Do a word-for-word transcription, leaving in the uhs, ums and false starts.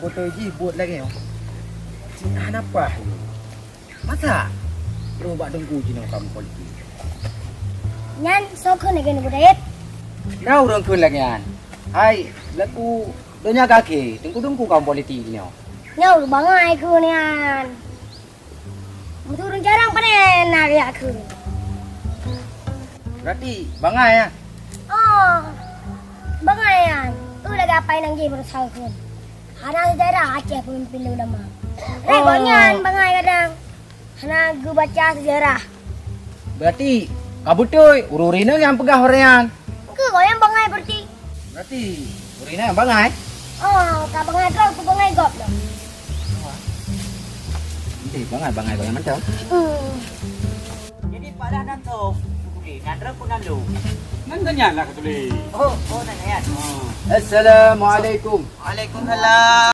Beutôi jih buet lagèe nyoe. Cit hana paih lé. Masa? Lo bak teungku jinoe kamoe politik. Nyan soe kheun lagèe nyoe, Budayet? Na ureueng kheun lagèe nyan. Hai, lagu donya gaki, teungku-teungku kamoe politik jinoe. Nyoe bangai kheun nyan. Meuturun jarang pane na riak kheun. Berarti bangai, ya? Oh, bangai nyan. Tu lagèe apai nang jih beurasa kheun. Hana seujarah Aceh peumimpin ulama. Rèh gobnyan bangai kadang. Hana geubaca seujarah. Berarti ka beutôi ureueng-ureueng inong nyang peugah ureueng nyan. Keu gobnyan bangai berarti. Berarti ureueng inong bangai? Oh, ka bangai droe, ku bangai gob lom. Nanti bangai, bangai, bangai mantap. Hmm. Jadi Pak Dah nan tong, nan rem pun nan lu. Nan tanya lah ka tulis. Oh, oh, nan ayat. Assalamualaikum. Waalaikumsalam.